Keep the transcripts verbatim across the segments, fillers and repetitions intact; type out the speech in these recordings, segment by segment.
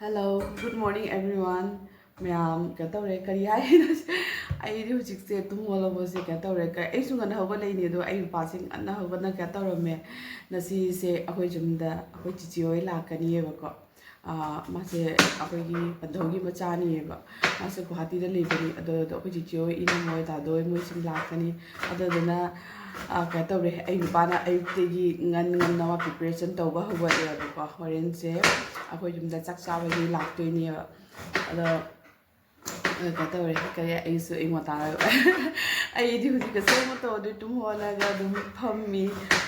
Hello, good morning everyone. ꯃꯌꯥꯝ ꯀꯩꯅꯣ ꯇꯧꯔꯦ, ꯀꯔꯤ ꯍꯥꯏꯅꯣ? ꯑꯩꯗꯤ ꯍꯧꯖꯤꯛꯁꯦ ꯇꯨꯝ ꯍꯧꯒꯠꯂꯛꯄꯁꯦ ꯀꯩꯅꯣ ꯇꯧꯔꯦ꯫ ꯀ-, ꯑꯩꯁꯨ ꯉꯟꯅ ꯍꯧꯒꯠꯂꯛꯏꯅꯦ, ꯑꯗꯣ ꯑꯩ ꯅꯨꯄꯥꯁꯦ ꯉꯟꯅ ꯍꯧꯒꯠꯅ ꯀꯩꯅꯣ ꯇꯧꯔꯝꯃꯦ꯫ ꯉꯁꯤꯁꯦ ꯑꯩꯈꯣꯏ ꯌꯨꯝꯗ ꯑꯩꯈꯣꯏ ꯆꯤꯆꯦ ꯍꯣꯏ ꯂꯥꯛꯀꯅꯤꯌꯦꯕꯀꯣ꯫ ꯑꯥ, ꯃꯥꯁꯦ ꯑꯩꯈꯣꯏꯒꯤ ꯄꯟꯊꯧꯒꯤ ꯃꯆꯥꯅꯤꯌꯦꯕ꯫ ꯃꯥꯁꯦ ꯒꯨꯋꯥꯍꯥꯇꯤꯗ ꯂꯩꯕꯅꯤ꯫ ꯑꯗꯣ, ꯑꯗꯣ ꯑꯩꯈꯣꯏ ꯆꯤꯆꯦ ꯍꯣꯏ, ꯏꯅꯝꯃ ꯍꯣꯏ, ꯗꯥꯗꯣ ꯍꯣꯏ, ꯃꯣꯏꯁꯤꯡ ꯂꯥꯛꯀꯅꯤ꯫ ꯑꯗꯨꯗꯨꯅ, ꯑꯥ, ꯀꯩꯅꯣ ꯇꯧꯔꯦ, ꯑꯩ ꯅꯨꯄꯥꯅ ꯑꯌꯨꯛꯇꯒꯤ ꯉꯟ ꯉꯟꯅ ꯃꯥ preparation ꯇꯧꯕ ꯍꯧꯒꯠꯂꯦꯕꯀꯣ꯫ ꯍꯣꯔꯦꯟꯁꯦ ꯑꯩꯈꯣꯏ ꯌꯨꯝꯗ ꯆꯥꯛ ꯆꯥꯕꯒꯤ ꯂꯥꯛꯇꯣꯏꯅꯦꯕ꯫ ꯑꯗꯣ, ꯑ, ꯀꯩꯅꯣ ꯇꯧꯔꯦ, ꯀꯔꯤ, ꯑꯩꯁꯨ ꯑꯌꯨꯛ ꯉꯟꯇꯥ ꯑꯩꯗꯤ ꯍꯧꯖꯤꯛ ꯀꯩꯁꯨ ꯑꯃ ꯇꯧꯗꯦ, ꯇꯨꯝ ꯍꯧꯒꯠꯂꯒ ꯑꯗꯨꯝ ꯐꯝꯃꯤ꯫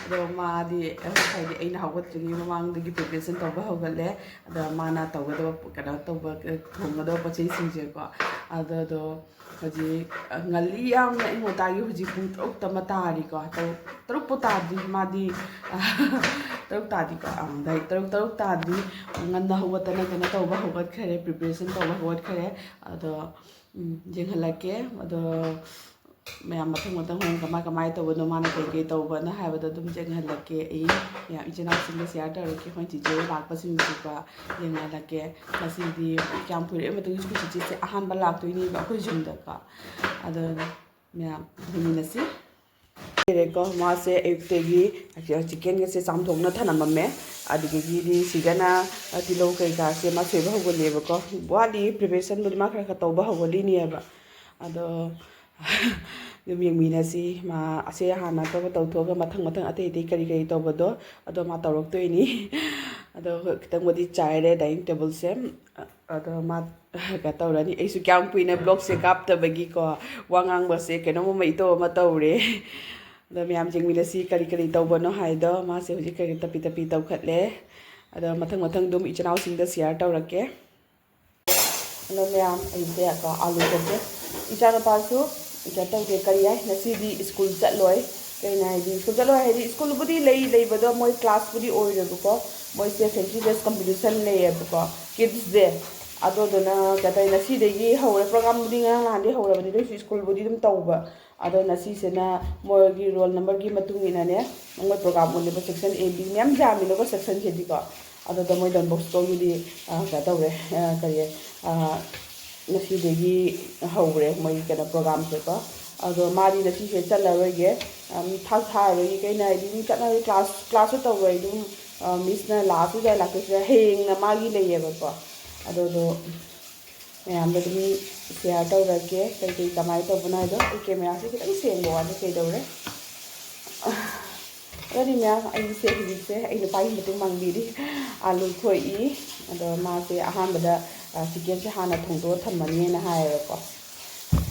ꯑꯗꯣ ꯃꯥꯗꯤ, ꯑ, ꯍꯥꯏꯗꯤ ꯑꯩꯅ ꯍꯧꯒꯠꯇ꯭ꯔꯤꯉꯩ ꯃꯃꯥꯡꯗꯒꯤ preparation ꯇꯧꯕ ꯍꯧꯒꯠꯂꯦ꯫ ꯑꯗꯣ ꯃꯥꯅ ꯇꯧꯒꯗꯕ, ꯀꯩꯅꯣ ꯇꯧꯕ, ꯑ, ꯊꯣꯡꯒꯗꯕ ꯄꯣꯠ ꯆꯩꯁꯤꯡꯁꯦꯀꯣ꯫ ꯑꯗꯣ, ꯑꯗꯣ ꯍꯧꯖꯤꯛ, ꯑ, ꯉꯜꯂꯤ ꯌꯥꯝꯅ, ꯑꯌꯨꯛ ꯉꯟꯇꯥꯒꯤ ꯍꯧꯖꯤꯛ ꯄꯨꯡ ꯇꯔꯨꯛꯇ ꯑꯃ ꯇꯥꯔꯤꯀꯣ꯫ ꯇꯔꯨꯛ, ꯇꯔꯨꯛꯄꯨ ꯇꯥꯗ꯭ꯔꯤ, ꯃꯥꯗꯤ, ꯑ, ꯇꯔꯨꯛ ꯇꯥꯗ꯭ꯔꯤꯀꯣ꯫ ꯑ, ꯗꯥꯏꯔꯦꯛ ꯇꯔꯨꯛ, ꯇꯔꯨꯛ ꯇꯥꯗ꯭ꯔꯤ꯫ ꯉꯟꯅ ꯍꯧꯒꯠꯇꯅ ꯀꯩꯅꯣ ꯇꯧꯕ ꯍꯧꯒꯠꯈ꯭ꯔꯦ, preparation ꯇꯧꯕ ꯍꯧꯒꯠꯈ꯭ꯔꯦ꯫ ꯑꯗꯣ, ꯎꯝ, ꯌꯦꯡꯍꯜꯂꯛꯀꯦ꯫ ꯑꯗꯣ ꯃꯌꯥꯝ ꯃꯊꯪ ꯃꯊꯪ ꯍꯣꯔꯦꯟ ꯀꯃꯥꯏ ꯀꯃꯥꯏ ꯇꯧꯕꯅꯣ, ꯃꯥꯅ ꯀꯩ ꯀꯩ ꯇꯧꯕꯅꯣ ꯍꯥꯏꯕꯗꯣ ꯑꯗꯨꯝ ꯌꯦꯡꯍꯜꯂꯛꯀꯦ꯫ ꯑꯩ ꯃꯌꯥꯝ ꯏꯆꯤꯟ ꯏꯅꯥꯎꯁꯤꯡꯒ share ꯇꯧꯔꯛꯀꯦ꯫ ꯍꯣꯔꯦꯟ ꯆꯤꯆꯦ ꯂꯥꯛꯄꯁꯤꯡꯁꯤꯀꯣ ꯌꯦꯡꯍꯜꯂꯛꯀꯦ꯫ ꯉꯁꯤꯗꯤ ꯀꯌꯥꯝ ꯀꯨꯏꯔꯦ ꯃꯇꯨꯡꯗ ꯆꯤꯆꯦꯁꯦ ꯑꯍꯥꯟꯕ ꯂꯥꯛꯇꯣꯏꯅꯦꯕ ꯑꯩꯈꯣꯏ ꯌꯨꯝꯗꯀꯣ꯫ ꯑꯗꯣ ꯃꯌꯥꯝ ꯌꯦꯡꯃꯤꯟꯅꯁꯤ꯫ ꯂꯩꯔꯦꯀꯣ꯫ ꯃꯥꯁꯦ ꯑꯌꯨꯛꯇꯒꯤ chicken ꯒꯁꯦ ꯆꯥꯝꯊꯣꯛꯅ ꯊꯅꯝꯃꯝꯃꯦ꯫ ꯑꯗꯨꯗꯒꯤꯗꯤ ꯁꯤꯗꯅ ꯇꯤꯜꯍꯧ ꯀꯩꯀꯥꯁꯦ ꯃꯥ ꯁꯣꯏꯕ ꯍꯧꯒꯠꯂꯦꯕꯀꯣ꯫ ꯋꯥꯠꯂꯤ, preparation ꯕꯨꯗꯤ ꯃꯥ ꯈꯔ ꯈꯔ ꯇꯧꯕ ꯍꯧꯒꯠꯂꯤꯅꯦꯕ꯫ ꯑꯗꯣ ꯑꯗꯨꯝ ꯌꯦꯡꯃꯤꯟꯅꯁꯤ꯫ ꯃꯥ ꯑꯁꯦ ꯍꯥꯟꯅ ꯑꯇꯣꯞꯄ ꯇꯧꯊꯣꯛꯑꯒ ꯃꯊꯪ ꯃꯊꯪ ꯑꯇꯩ ꯑꯇꯩ ꯀꯔꯤ ꯀꯔꯤ ꯇꯧꯕꯗꯣ ꯑꯗꯣ ꯃꯥ ꯇꯧꯔꯛꯇꯣꯏꯅꯤ꯫ ꯑꯗꯣ ꯈꯤꯇꯪꯕꯨꯗꯤ ꯆꯥꯏꯔꯦ dining table ꯁꯦ꯫ ꯑꯗꯣ ꯃꯥ ꯀꯩꯅꯣ ꯇꯧꯔꯅꯤ꯫ ꯑꯩꯁꯨ ꯀꯌꯥꯝ ꯀꯨꯏꯅ vlog ꯁꯦ ꯀꯥꯞꯇꯕꯒꯤꯀꯣ, ꯋꯥ ꯉꯥꯡꯕꯁꯦ ꯀꯩꯅꯣꯝ ꯑꯃ ꯏꯇꯧ ꯑꯃ ꯇꯧꯔꯦ꯫ ꯑꯗꯣ ꯃꯌꯥꯝ ꯌꯦꯡꯃꯤꯟꯅꯁꯤ ꯀꯔꯤ ꯀꯔꯤ ꯇꯧꯕꯅꯣ ꯍꯥꯏꯗꯣ꯫ ꯃꯥꯁꯦ ꯍꯧꯖꯤꯛ ꯀꯔꯤ ꯇꯞꯄꯤ ꯇꯞꯄꯤ ꯇꯧꯈꯠꯂꯦ꯫ ꯑꯗꯣ ꯃꯊꯪ ꯃꯊꯪ ꯑꯗꯨꯝ ꯏꯆꯤꯟ ꯏꯅꯥꯎꯁꯤꯡꯗ share ꯇꯧꯔꯛꯀꯦ꯫ ꯑꯗꯣ ꯃꯌꯥꯝ ꯑꯩꯁꯦ ꯀꯣ ꯑꯥꯂꯨ ꯇꯧꯒꯦ꯫ ꯏꯆꯥꯅꯨꯄꯥꯁꯨ ꯀꯩꯅꯣ ꯇꯧꯗꯦ, ꯀꯔꯤ ꯍꯥꯏ, ꯉꯁꯤꯗꯤ school ꯆꯠꯂꯣꯏ꯫ ꯀꯩꯅꯣ ꯍꯥꯏꯗꯤ school ꯆꯠꯂꯣꯏ ꯍꯥꯏꯗꯤ school ꯕꯨꯗꯤ ꯂꯩ, ꯂꯩꯕꯗꯣ ꯃꯣꯏ class ꯄꯨꯗꯤ ꯑꯣꯏꯔꯣꯏꯕꯀꯣ꯫ ꯃꯣꯏꯁꯦ fancy dress competition ꯂꯩꯌꯦꯕꯀꯣ, Kids Day꯫ ꯑꯗꯨꯗꯨꯅ ꯀꯩꯅꯣ ꯇꯧꯋꯦ, ꯉꯁꯤꯗꯒꯤ ꯍꯧꯔꯦ꯫ Program ꯕꯨꯗꯤ ꯉꯔꯥꯡ ꯅꯍꯥꯟꯗꯒꯤ ꯍꯧꯔꯕꯅꯤ, ꯑꯗꯨ ꯑꯣꯏꯁꯨ school ꯕꯨꯗꯤ ꯑꯗꯨꯝ ꯇꯧꯕ꯫ ꯑꯗꯣ ꯉꯁꯤꯁꯤꯅ ꯃꯣꯏꯒꯤ roll number ꯒꯤ ꯃꯇꯨꯡ ꯏꯟꯅꯅꯦ, ꯃꯣꯏ program ꯑꯣꯏꯅꯕ section A B ꯃꯌꯥꯝ ꯌꯥꯝꯃꯤꯅꯀꯣ section ꯁꯤꯗꯤꯀꯣ꯫ ꯑꯗꯨꯗ ꯃꯣꯏ ꯗꯣꯟ ꯕꯣꯁꯀꯣꯒꯤꯗꯤ, ꯑ, ꯀꯩꯅꯣ ꯇꯧꯔꯦ, ꯑ, ꯀꯔꯤ, ꯑ, ꯉꯁꯤꯗꯒꯤ ꯍꯧꯔꯦ ꯃꯣꯏ ꯀꯩꯅꯣ ꯄ꯭ꯔꯣꯒꯥꯝꯁꯦꯀꯣ꯫ ꯑꯗꯣ ꯃꯥꯗꯤ ꯉꯁꯤꯁꯦ ꯆꯠꯂꯔꯣꯏꯒꯦ, ꯑ, ꯃꯤ ꯊꯥꯁꯨ ꯊꯥꯔꯔꯣꯏꯒꯦ꯫ ꯀꯩꯅꯣ ꯍꯥꯏꯗꯤ ꯃꯤ ꯆꯠꯅꯔꯣꯏ, ꯀ꯭ꯂꯥꯁ, ꯀ꯭ꯂꯥꯁꯁꯨ ꯇꯧꯔꯣꯏ꯫ ꯑꯗꯨꯝ, ꯑ, ꯃꯤꯁꯅ ꯂꯥꯛꯑꯁꯨ ꯌꯥꯏ, ꯂꯥꯛꯇ꯭ꯔꯁꯨ ꯌꯥꯏ꯫ ꯍꯌꯦꯡꯅ ꯃꯥꯒꯤ ꯂꯩꯌꯦꯕꯀꯣ꯫ ꯑꯗꯨꯗꯣ ꯃꯌꯥꯝꯗ ꯑꯗꯨꯝ ꯁꯤꯌꯥꯔ ꯇꯧꯔꯒꯦ, ꯀꯩ ꯀꯩ ꯀꯃꯥꯏꯅ ꯇꯧꯕꯅꯣ ꯍꯥꯏꯗꯣ꯫ ꯑꯩ ꯀꯦꯃꯦꯔꯥꯁꯦ ꯈꯤꯇꯪ ꯁꯦꯡꯕ ꯋꯥꯠꯂꯤ, ꯀꯩꯗꯧꯔꯦ? ꯑꯗꯨꯅꯤ ꯃꯌꯥꯝ, ꯑꯩꯁꯦ ꯍꯧꯖꯤꯛꯁꯦ ꯑꯩ ꯅꯨꯄꯥꯒꯤ ꯃꯇꯦꯡ ꯄꯥꯡꯕꯤꯔꯤ꯫ ꯑꯥꯂꯨ ꯊꯣꯛꯏ꯫ ꯑꯗꯣ ꯃꯥꯁꯦ ꯑꯍꯥꯟꯕꯗ, ꯑ, ꯆꯤꯀꯦꯟꯁꯦ ꯍꯥꯟꯅ ꯊꯣꯡꯗꯣꯛꯑ ꯊꯝꯃꯅꯤꯅ ꯍꯥꯏꯌꯦꯕꯀꯣ꯫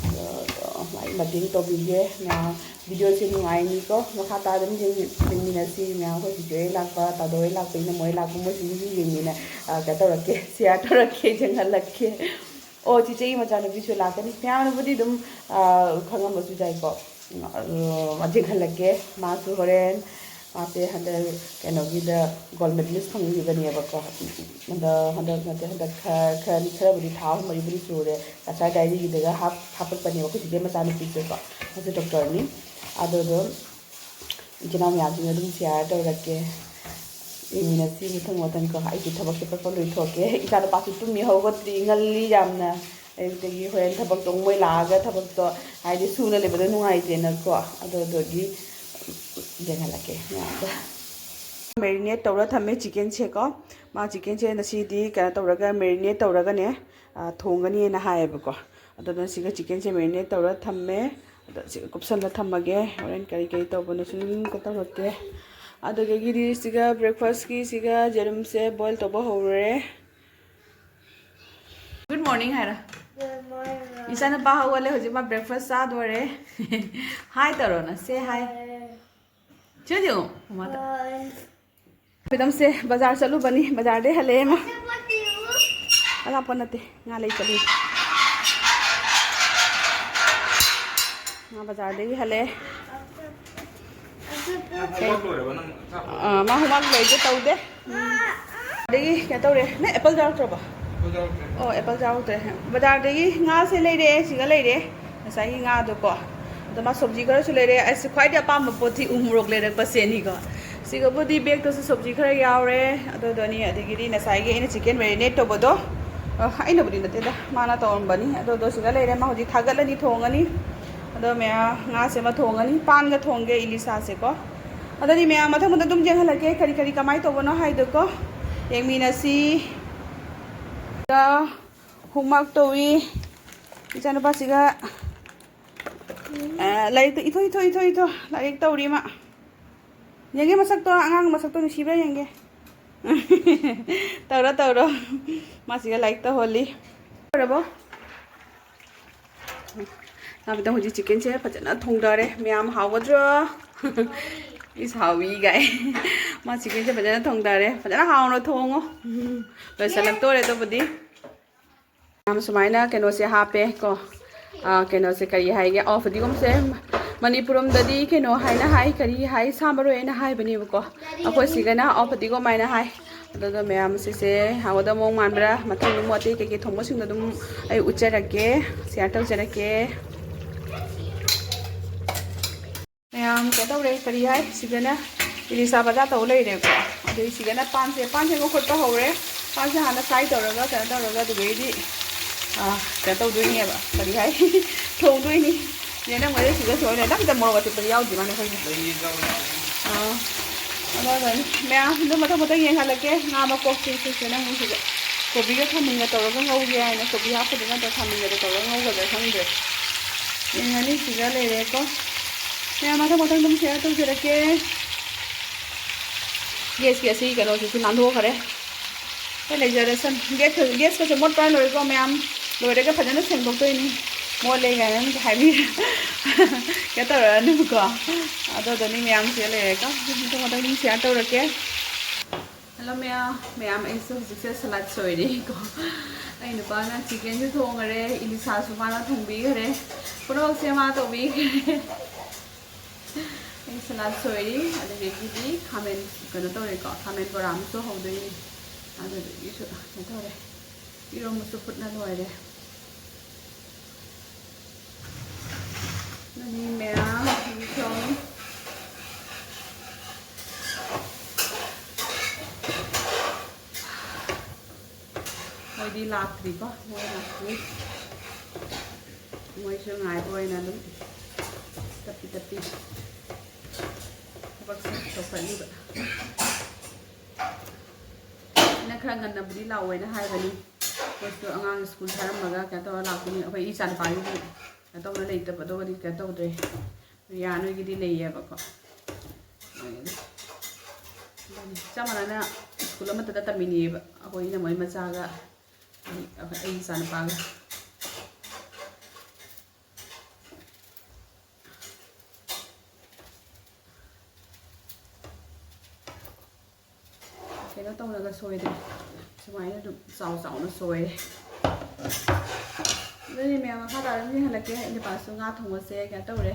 ꯑꯗꯣ, ꯑꯗꯣ ꯃꯥꯒꯤ ꯃꯇꯦꯡ ꯇꯧꯕꯤꯒꯦ ꯃꯌꯥꯝ꯫ ꯚꯤꯗꯤꯑꯣꯁꯦ ꯅꯨꯡꯉꯥꯏꯅꯤꯀꯣ, ꯃꯈꯥ ꯇꯥ ꯑꯗꯨꯝ ꯌꯦꯡꯃꯤ-, ꯌꯦꯡꯃꯤꯟꯅꯁꯤ ꯃꯌꯥꯝ꯫ ꯑꯩꯈꯣꯏ ꯆꯤꯆꯦ ꯍꯣꯏ ꯂꯥꯛꯄ, ꯇꯥꯗꯣ ꯍꯣꯏ ꯂꯥꯛꯄ, ꯏꯅꯝꯃ ꯍꯣꯏ ꯂꯥꯛꯄ, ꯃꯣꯏꯁꯤꯡꯁꯨ ꯌꯦꯡꯃꯤꯟꯅ-, ꯑ, ꯀꯩꯅꯣ ꯇꯧꯔꯛꯀꯦ, ꯁꯤꯌꯥꯔ ꯇꯧꯔꯛꯀꯦ, ꯌꯦꯡꯍꯜꯂꯛꯀꯦ꯫ ꯑꯣ, ꯆꯤꯆꯦꯒꯤ ꯃꯆꯥꯅꯨꯄꯤꯁꯨ ꯂꯥꯛꯀꯅꯤ꯫ ꯃꯌꯥꯝꯅꯕꯨꯗꯤ ꯑꯗꯨꯝ, ꯑ, ꯈꯪꯉꯝꯕꯁꯨ ꯌꯥꯏꯀꯣ꯫ ꯑꯗꯣ ꯌꯦꯡꯍꯜꯂꯛꯀꯦ꯫ ꯃꯥꯁꯨ ꯍꯣꯔꯦꯟ, ꯃꯥꯁꯦ ꯍꯟꯗꯛ ꯀꯩꯅꯣꯒꯤꯗ ꯒꯣꯜ ꯃꯦꯗꯂꯤꯁ ꯐꯪꯈꯤꯕꯅꯦꯕꯀꯣ꯫ ꯍꯟꯗꯛ, ꯍꯟꯗꯛ ꯅꯠꯇꯦ, ꯍꯟꯗꯛ ꯈꯔ, ꯈꯔ, ꯈꯔꯕꯨꯗꯤ ꯊꯥ ꯑꯍꯨꯝ ꯃꯔꯤꯕꯨꯗꯤ ꯁꯨꯔꯦ꯫ ꯀꯁꯥꯔ ꯗꯥꯏꯔꯤꯒꯤꯗꯒ ꯍꯥꯞ-, ꯍꯥꯞꯄꯛꯄꯅꯦꯕ ꯑꯩꯈꯣꯏ ꯆꯤꯆꯦ ꯃꯆꯥꯅꯨꯄꯤꯁꯦꯀꯣ꯫ ꯃꯥꯁꯦ ꯗꯣꯛꯇꯔꯅꯤ꯫ ꯑꯗꯨꯗꯣ ꯏꯆꯤꯟ ꯏꯅꯥꯎ ꯃꯌꯥꯝꯁꯤꯡꯒ ꯑꯗꯨꯝ ꯁꯤꯌꯥꯔ ꯇꯧꯔꯛꯀꯦ꯫ ꯌꯦꯡꯃꯤꯟꯅꯁꯤ ꯃꯊꯪ ꯃꯊꯪ ꯀꯣ꯫ ꯑꯩꯒꯤ ꯊꯕꯛꯁꯦ ꯄꯠ ꯄꯠ ꯂꯣꯏꯊꯣꯛꯀꯦ꯫ ꯏꯆꯥ ꯅꯨꯄꯥꯁꯨ ꯇꯨꯝꯃꯤ, ꯍꯧꯒꯠꯇ꯭ꯔꯤ, ꯉꯜꯂꯤ ꯌꯥꯝꯅ꯫ ꯑꯌꯨꯛꯇꯒꯤ ꯍꯣꯔꯦꯟ ꯊꯕꯛꯇꯣ ꯃꯣꯏ ꯂꯥꯛꯑꯒ ꯊꯕꯛꯇꯣ ꯍꯥꯏꯗꯤ ꯁꯨꯅ ꯂꯩꯕꯗꯣ ꯅꯨꯡꯉꯥꯏꯇꯦꯅꯀꯣ꯫ ꯑꯗꯨꯗꯨꯒꯤ ꯌꯦꯡꯍꯜꯂꯛꯀꯦ ꯃꯌꯥꯝꯗ꯫ ꯃꯦꯔꯤꯅꯦꯠ ꯇꯧꯔ ꯊꯝꯃꯦ ꯆꯤꯀꯦꯟꯁꯦꯀꯣ꯫ ꯃꯥ ꯆꯤꯀꯦꯟꯁꯦ ꯉꯁꯤꯗꯤ ꯀꯩꯅꯣ ꯇꯧꯔꯒ, ꯃꯦꯔꯤꯅꯦꯠ ꯇꯧꯔꯒꯅꯦ, ꯑ, ꯊꯣꯡꯒꯅꯤꯅ ꯍꯥꯏꯌꯦꯕꯀꯣ꯫ ꯑꯗꯨꯅ ꯁꯤꯒ ꯆꯤꯀꯦꯟꯁꯦ ꯃꯦꯔꯤꯅꯦꯠ ꯇꯧꯔ ꯊꯝꯃꯦ꯫ ꯑꯗꯣ ꯁꯤ ꯀꯨꯞꯁꯜꯂ ꯊꯝꯃꯒꯦ꯫ ꯍꯣꯔꯦꯟ ꯀꯔꯤ ꯀꯔꯤ ꯇꯧꯕꯅꯣ ꯁꯨꯝ ꯇꯧꯔꯛꯀꯦ꯫ ꯑꯗꯨꯗꯒꯤꯗꯤ ꯁꯤꯒ ꯕ꯭ꯔꯦꯛꯐꯥꯁꯀꯤ ꯁꯤꯒ ꯌꯦꯔꯨꯝꯁꯦ ꯕꯣꯏꯜ ꯇꯧꯕ ꯍꯧꯔꯦ꯫ ꯒꯨꯗ ꯃꯣꯔꯅꯤꯡ ꯍꯥꯏꯔꯣ꯫ Good morning. ꯏꯆꯥꯅꯨꯄꯥ ꯍꯧꯒꯠꯂꯦ, ꯍꯧꯖꯤꯛ ꯃꯥ ꯕ꯭ꯔꯦꯛꯐꯥꯁ ꯆꯥꯗꯣꯔꯦ꯫ ꯍꯥꯏ ꯇꯧꯔꯣ ꯅꯪ, ꯁꯦ ꯍꯥꯏ꯫ ꯍꯥꯏ꯫ ꯁꯤꯗ ꯌꯦꯡꯉꯣ, ꯃꯃꯥꯗ꯫ ꯍꯥꯏ꯫ ꯃꯦꯗꯥꯝꯁꯦ ꯕꯖꯥꯔ ꯆꯠꯂꯨꯕꯅꯤ, ꯕꯖꯥꯔꯗꯩ ꯍꯜꯂꯛꯑꯦ ꯃꯥ꯫ ꯑꯆꯥꯄꯣꯠ ꯅꯠꯇꯦ, ꯉꯥ ꯂꯩ ꯆꯠꯂꯤ꯫ ꯃꯥ ꯕꯖꯥꯔꯗꯒꯤ ꯍꯜꯂꯛꯑꯦ꯫ ꯑꯥ, ꯃꯥ ꯍꯣꯝꯋꯥꯔꯛ ꯂꯣꯏꯒꯦ ꯇꯧꯗꯦ꯫ ꯑꯗꯒꯤ ꯀꯩꯅꯣ ꯇꯧꯔꯦ, ꯅꯪ ꯑꯦꯄꯜ ꯌꯥꯎꯔꯛꯇ꯭ꯔꯕꯣ? ꯑꯦꯄꯜ ꯌꯥꯎꯔꯛꯇ꯭ꯔꯦ꯫ ꯑꯣ, ꯑꯦꯄꯜ ꯌꯥꯎꯔꯛꯇ꯭ꯔꯦ꯫ ꯕꯖꯥꯔꯗꯒꯤ ꯉꯥꯁꯦ ꯂꯩꯔꯛꯑꯦ, ꯁꯤꯒ ꯂꯩꯔꯦ, ꯉꯁꯥꯏꯒꯤ ꯉꯥꯗꯣꯀꯣ꯫ ꯑꯗꯣ ꯃꯥ ꯁꯣꯕꯖꯤ ꯈꯔꯁꯨ ꯂꯩꯔꯦ꯫ ꯑꯩꯁꯦ ꯈ꯭ꯋꯥꯏꯗꯒꯤ ꯑꯄꯥꯝꯕ ꯄꯣꯠꯇꯤ ꯎ ꯃꯣꯔꯣꯛ ꯂꯩꯔꯛꯄꯁꯦꯅꯤꯀꯣ꯫ ꯁꯤꯒꯕꯨꯗꯤ ꯕꯦꯛꯇꯁꯨ ꯁꯕꯖꯤ ꯈꯔ ꯌꯥꯎꯔꯦ꯫ ꯑꯗꯨꯗꯨꯅꯤ, ꯑꯗꯒꯤꯗꯤ ꯉꯁꯥꯏꯒꯤ ꯑꯩꯅ ꯆꯤꯀꯦꯟ ꯃꯦꯔꯤꯅꯦꯠ ꯇꯧꯕꯗꯣ, ꯑ, ꯑꯩꯅꯕꯨꯗꯤ ꯅꯠꯇꯦꯗ, ꯃꯥꯅ ꯇꯧꯔꯝꯕꯅꯤ꯫ ꯑꯗꯨꯗꯣ ꯁꯤꯒ ꯂꯩꯔꯦ꯫ ꯃꯥ ꯍꯧꯖꯤꯛ ꯊꯥꯒꯠꯂꯅꯤ, ꯊꯣꯡꯉꯅꯤ꯫ ꯑꯗꯣ ꯃꯌꯥꯝ, ꯉꯥꯁꯦ ꯑꯃ ꯊꯣꯡꯉꯅꯤ, ꯄꯥꯟꯒ ꯊꯣꯡꯒꯦ, ꯏꯂꯤꯁꯥꯁꯦꯀꯣ꯫ ꯑꯗꯨꯗꯤ ꯃꯌꯥꯝ ꯃꯊꯪ ꯃꯊꯪ ꯑꯗꯨꯝ ꯌꯦꯡꯍꯜꯂꯛꯀꯦ, ꯀꯔꯤ ꯀꯔꯤ ꯀꯃꯥꯏꯅ ꯇꯧꯕꯅꯣ ꯍꯥꯏꯗꯣꯀꯣ꯫ ꯌꯦꯡꯃꯤꯟꯅꯁꯤ꯫ ꯍꯣꯝꯋꯥꯔꯛ ꯇꯧꯏ ꯏꯆꯥꯅꯨꯄꯥꯁꯤꯒ꯫ ꯑ, ꯂꯥꯏꯔꯤꯛꯇ ꯏꯊꯣ, ꯏꯊꯣ, ꯏꯊꯣ, ꯏꯊꯣ꯫ ꯂꯥꯏꯔꯤꯛ ꯇꯧꯔꯤ ꯃꯥ꯫ ꯌꯦꯡꯒꯦ ꯃꯁꯛꯇꯣ, ꯑꯉꯥꯡ ꯃꯁꯛꯇꯣ ꯅꯨꯡꯁꯤꯕ꯭ꯔꯥ ꯌꯦꯡꯒꯦ꯫ ꯇꯧꯔꯣ, ꯇꯧꯔꯣ꯫ ꯃꯥꯁꯤꯒ ꯂꯥꯏꯔꯤꯛ ꯇꯧꯍꯜꯂꯤ꯫ ꯂꯣꯏꯔꯕꯣ? ꯅꯥꯕꯤꯗ ꯍꯧꯖꯤꯛ ꯆꯤꯀꯦꯟꯁꯦ ꯐꯖꯅ ꯊꯣꯡꯗꯔꯦ꯫ ꯃꯌꯥꯝ ꯍꯥꯎꯒꯗ꯭ꯔꯣ? ꯏꯁ, ꯍꯥꯎꯏ ꯒꯥꯏ꯫ ꯃꯥ ꯆꯤꯀꯦꯟꯁꯦ ꯐꯖꯅ ꯊꯣꯡꯗꯔꯦ꯫ ꯐꯖꯅ ꯍꯥꯎꯅ ꯊꯣꯡꯉꯣ꯫ ꯂꯣꯏꯁꯤꯜꯂꯛꯇꯣꯔꯦ ꯑꯗꯨꯕꯨꯗꯤ꯫ ꯌꯥꯝ ꯁꯨꯃꯥꯏꯅ ꯀꯩꯅꯣꯁꯦ ꯍꯥꯞꯄꯦ ꯀꯣ꯫ ꯑꯥ, ꯀꯩꯅꯣꯁꯦ ꯀꯔꯤ ꯍꯥꯏꯒꯦ? ꯑꯣ, ꯐꯗꯤꯒꯣꯝꯁꯦ ꯃꯅꯤꯄꯨꯔ ꯂꯣꯝꯗꯗꯤ ꯀꯩꯅꯣ ꯍꯥꯏꯅ ꯍꯥꯏ, ꯀꯔꯤ ꯍꯥꯏ? ꯁꯥ ꯃꯔꯣꯏ ꯍꯥꯏꯅ ꯍꯥꯏꯕꯅꯦꯕꯀꯣ꯫ ꯑꯩꯈꯣꯏ ꯁꯤꯒꯅ ꯑꯣ, ꯐꯗꯤꯒꯣꯝ ꯍꯥꯏꯅ ꯍꯥꯏ꯫ ꯑꯗꯨꯒ ꯃꯌꯥꯝ ꯁꯤꯁꯦ ꯍꯥꯎꯒꯗꯕ ꯃꯑꯣꯡ ꯃꯥꯟꯕ꯭ꯔꯥ? ꯃꯊꯪ ꯑꯗꯨꯝ ꯑꯇꯩ ꯀꯩꯀꯩ ꯊꯣꯡꯕꯁꯤꯡꯗꯣ ꯑꯗꯨꯝ ꯑꯩ ꯎꯠꯆꯔꯛꯀꯦ, ꯁꯤꯌꯥꯔ ꯇꯧꯖꯔꯛꯀꯦ꯫ ꯃꯌꯥꯝ ꯀꯩꯅꯣ ꯇꯧꯔꯦ, ꯀꯔꯤ ꯍꯥꯏ, ꯁꯤꯗꯅ ꯏꯂꯤꯁꯥ ꯕꯖꯥꯔ ꯇꯧ ꯂꯩꯔꯦꯀꯣ꯫ ꯑꯗꯩ ꯁꯤꯗꯅ ꯄꯥꯟꯁꯦ, ꯄꯥꯟꯁꯦ ꯉꯧꯈꯠꯄ ꯍꯧꯔꯦ꯫ ꯄꯥꯟꯁꯦ ꯍꯥꯟꯅ ꯐ꯭ꯔꯥꯏ ꯇꯧꯔꯒ, ꯀꯩꯅꯣ ꯇꯧꯔꯒ, ꯑꯗꯨꯗꯩꯗꯤ, ꯑꯥ, ꯀꯩꯅꯣ ꯇꯧꯗꯣꯏꯅꯦꯕ, ꯀꯔꯤ ꯍꯥꯏ, ꯊꯣꯡꯗꯣꯏꯅꯤ꯫ ꯅꯦ, ꯅꯪ ꯃꯣꯔꯣꯛ ꯑꯇꯦꯛꯄꯗꯤ ꯌꯥꯎꯗ꯭ꯔꯤ ꯃꯥꯅꯦ ꯑꯩꯈꯣꯏꯒꯤ꯫ ꯑꯥ꯫ ꯑꯗꯨꯒ ꯃꯌꯥꯝ ꯑꯗꯨꯝ ꯃꯊꯪ ꯃꯊꯪ ꯌꯦꯡꯍꯜꯂꯛꯀꯦ꯫ ꯉꯥ ꯃꯀꯣꯛꯁꯤꯡꯁꯤꯁꯨ ꯅꯪ ꯁꯤꯗ ꯀꯣꯕꯤꯒ ꯈꯥꯃꯦꯟꯒ ꯇꯧꯔꯒ ꯉꯧꯒꯦ ꯍꯥꯏꯅ, ꯀꯣꯕꯤ ꯍꯥꯞꯄꯗ ꯅꯠꯇ꯭ꯔ ꯈꯥꯃꯦꯟꯒꯗ ꯇꯧꯔꯒ ꯉꯧꯒꯗ꯭ꯔꯥ ꯈꯪꯗ꯭ꯔꯦ꯫ ꯌꯦꯡꯉꯅꯤ, ꯁꯤꯗ ꯂꯩꯔꯦꯀꯣ꯫ ꯃꯌꯥꯝ ꯃꯊꯪ ꯃꯊꯪ ꯑꯗꯨꯝ ꯁꯤꯌꯥꯔ ꯇꯧꯖꯔꯛꯀꯦ꯫ ꯒꯦꯁꯀꯤ ꯑꯁꯤ ꯀꯩꯅꯣꯁꯤꯁꯨ ꯅꯥꯟꯊꯣꯛꯈ꯭ꯔꯦ꯫ ꯍꯣꯏ, ꯂꯩꯖꯔꯁꯅꯨ꯫ ꯒꯦꯁ-, ꯒꯦꯁꯀꯁꯦ ꯃꯣꯠꯄ ꯂꯣꯏꯔꯦꯀꯣ ꯃꯌꯥꯝ꯫ ꯂꯣꯏꯔꯒ ꯐꯖꯅ ꯁꯦꯡꯗꯣꯛꯇꯣꯏꯅꯤ꯫ ꯃꯣꯠꯂꯦ ꯀꯥꯏꯅ ꯑꯃꯨꯛ ꯍꯥꯏꯕꯤꯔ-, ꯀꯩꯅꯣ ꯇꯧꯔꯛꯑꯅꯨꯀꯣ꯫ ꯑꯗꯨꯗꯅꯤ ꯃꯌꯥꯝꯁꯦ ꯂꯩꯔꯦꯀꯣ꯫ ꯃꯊꯪ ꯃꯊꯪ ꯑꯗꯨꯝ ꯁꯤꯌꯥꯔ ꯇꯧꯔꯛꯀꯦ꯫ ꯍꯜꯂꯣ ꯃꯌꯥꯝ, ꯃꯌꯥꯝ ꯑꯩꯁꯨ ꯍꯧꯖꯤꯛꯁꯦ ꯁꯂꯥꯗ ꯁꯣꯏꯔꯤꯀꯣ꯫ ꯑꯩ ꯅꯨꯄꯥꯅ ꯆꯤꯀꯦꯟꯁꯨ ꯊꯣꯡꯈꯔꯦ, ꯏꯂꯤꯁꯥꯁꯨ ꯃꯥꯅ ꯊꯣꯡꯕꯤꯈꯔꯦ꯫ ꯄꯨꯝꯅꯃꯛꯁꯦ ꯃꯥ ꯇꯧꯕꯤꯈ꯭ꯔꯦ꯫ ꯑꯩ ꯁꯂꯥꯗ ꯁꯣꯏꯔꯤ, ꯑꯗꯨꯗꯒꯤꯗꯤ ꯈꯥꯃꯦꯟ ꯀꯩꯅꯣ ꯇꯧꯔꯦꯀꯣ, ꯈꯥꯃꯦꯟ ꯕꯣꯔꯥ ꯑꯃꯁꯨ ꯍꯧꯗꯣꯏꯅꯤ꯫ ꯑꯗꯨꯗꯨꯒꯤꯁꯨ ꯀꯩꯅꯣ ꯇꯧꯔꯦ, ꯏꯔꯣꯝꯕꯁꯨ ꯐꯨꯠꯅ ꯂꯣꯏꯔꯦ꯫ ꯃꯅꯤ ꯃꯌꯥꯝ ꯊꯣꯡꯉꯤ꯫ ꯃꯣꯏꯗꯤ ꯂꯥꯛꯇ꯭ꯔꯤꯀꯣ, ꯃꯣꯏ ꯂꯥꯛꯇ꯭ꯔꯤ꯫ ꯃꯣꯏꯁꯨ ꯉꯥꯏꯕ ꯑꯣꯏꯅ ꯑꯗꯨꯝ ꯇꯞꯄꯤ ꯇꯞꯄꯤ ꯊꯕꯛꯁꯦ ꯇꯧꯈꯠꯂꯤꯕ꯫ ꯑꯩꯅ ꯈꯔ ꯉꯟꯅꯕꯨꯗꯤ ꯂꯥꯛꯑꯣ ꯍꯥꯏꯅ ꯍꯥꯏꯕꯅꯤ꯫ ꯃꯣꯏꯁꯨ ꯑꯉꯥꯡ ꯁ꯭ꯀꯨꯜ ꯊꯥꯔꯝꯃꯒ ꯀꯩꯅꯣ ꯇꯧꯔ ꯂꯥꯛꯇꯣꯏꯅꯤ꯫ ꯑꯩꯈꯣꯏ ꯏꯆꯥ ꯅꯨꯄꯥꯒꯤꯗꯤ ꯀꯩꯅꯣ ꯇꯧꯅ ꯂꯩꯇꯕ, ꯑꯗꯨꯒꯗꯤ ꯀꯩꯅꯣ ꯇꯧꯗ꯭ꯔꯦ꯫ ꯔꯤꯌꯥ ꯅꯣꯏꯒꯤꯗꯤ ꯂꯩꯌꯦꯕꯀꯣ꯫ ꯑꯗꯨꯅꯤ꯫ ꯆꯞ ꯃꯥꯟꯅꯅ ꯁ꯭ꯀꯨꯜ ꯑꯃꯠꯇꯗ ꯇꯝꯃꯤꯟꯅꯩꯌꯦꯕ, ꯑꯩꯈꯣꯏ ꯏꯅꯝꯃꯩ ꯃꯆꯥꯒ ꯑꯩ, ꯑꯩ ꯏꯆꯥꯅꯨꯄꯥꯒ꯫ ꯀꯩꯅꯣ ꯇꯧꯔꯒ ꯁꯣꯏꯔꯦ꯫ ꯁꯨꯃꯥꯏꯅ ꯑꯗꯨꯝ ꯆꯥꯎ ꯆꯥꯎꯅ ꯁꯣꯏꯔꯦ꯫ ꯑꯗꯨꯗꯤ ꯃꯌꯥꯝ ꯃꯈꯥ ꯇꯥꯅ ꯑꯗꯨꯝ ꯌꯦꯡꯍꯜꯂꯛꯀꯦ꯫ ꯑꯩ ꯅꯨꯄꯥꯁꯨ ꯉꯥ ꯊꯣꯡꯕꯁꯦ ꯀꯩꯅꯣ ꯇꯧꯔꯦ,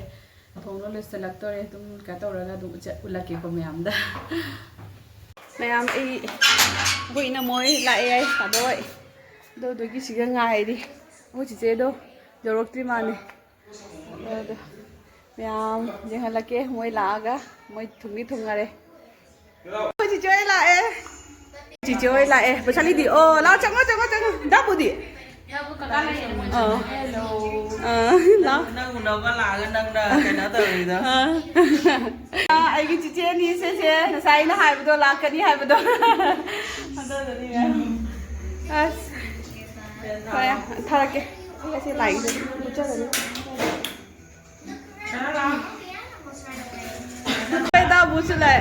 ꯊꯣꯡꯕ ꯂꯣꯏꯁꯤꯜꯂꯛꯇꯣꯔꯦ꯫ ꯑꯗꯨꯝ ꯀꯩꯅꯣ ꯇꯧꯔꯒ ꯑꯗꯨꯝ ꯎꯠꯆ-, ꯎꯠꯂꯛꯀꯦꯀꯣ ꯃꯌꯥꯝꯗ꯫ ꯃꯌꯥꯝ, ꯑꯩ, ꯑꯩꯈꯣꯏ ꯏꯅꯝꯃꯣꯏ ꯂꯥꯛꯑꯦ꯫ ꯑꯗꯣ ꯑꯩ ꯑꯗꯨꯗꯨꯒꯤ ꯁꯤꯒ ꯉꯥꯏꯔꯤ꯫ ꯑꯩꯈꯣꯏ ꯆꯤꯆꯦꯗꯣ ꯌꯧꯔꯛꯇ꯭ꯔꯤ ꯃꯥꯜꯂꯦ꯫ ꯑꯗꯣ ꯃꯌꯥꯝ ꯌꯦꯡꯍꯜꯂꯛꯀꯦ꯫ ꯃꯣꯏ ꯂꯥꯛꯑꯒ ꯃꯣꯏ ꯊꯨꯡꯗꯤ ꯊꯨꯡꯉꯔꯦ꯫ ꯑꯩꯈꯣꯏ ꯆꯤꯆꯦ ꯍꯣꯏ ꯂꯥꯛꯑꯦ꯫ ꯆꯤꯆꯦ ꯍꯣꯏ ꯂꯥꯛꯑꯦ꯫ ꯄꯩꯁꯥꯂꯤꯗꯤ? ꯑꯣ, ꯂꯥꯛꯑꯣ, ꯆꯪꯉꯣ, ꯆꯪꯉꯣ, ꯆꯪꯉꯣ꯫ ꯗꯥꯕꯨꯗꯤ? ꯑꯥ꯫ ꯑꯥ, ꯂꯥꯛꯑꯣ꯫ ꯅꯪ ꯎꯅꯕ ꯂꯥꯛꯑꯒ ꯅꯪꯅ ꯀꯩꯅꯣ ꯇꯧꯔꯤꯗꯣ꯫ ꯑꯥ꯫ ꯑꯥ, ꯑꯩꯒꯤ ꯆꯤꯆꯦ ꯑꯅꯤꯁꯦ, ꯁꯦ, ꯉꯁꯥꯏ ꯑꯩꯅ ꯍꯥꯏꯕꯗꯣ, ꯂꯥꯛꯀꯅꯤ ꯍꯥꯏꯕꯗꯣ꯫ ꯑꯗꯨꯗꯨꯅꯤ꯫ ꯑꯁ꯫ ꯍꯣꯏ, ꯊꯥꯔꯛꯀꯦ꯫ ꯑꯩ ꯑꯁꯤ ꯂꯥꯏꯁꯦ ꯃꯨꯠꯆꯔꯅꯤ꯫ ꯀꯩꯗꯧꯕꯁꯨ ꯂꯩ꯫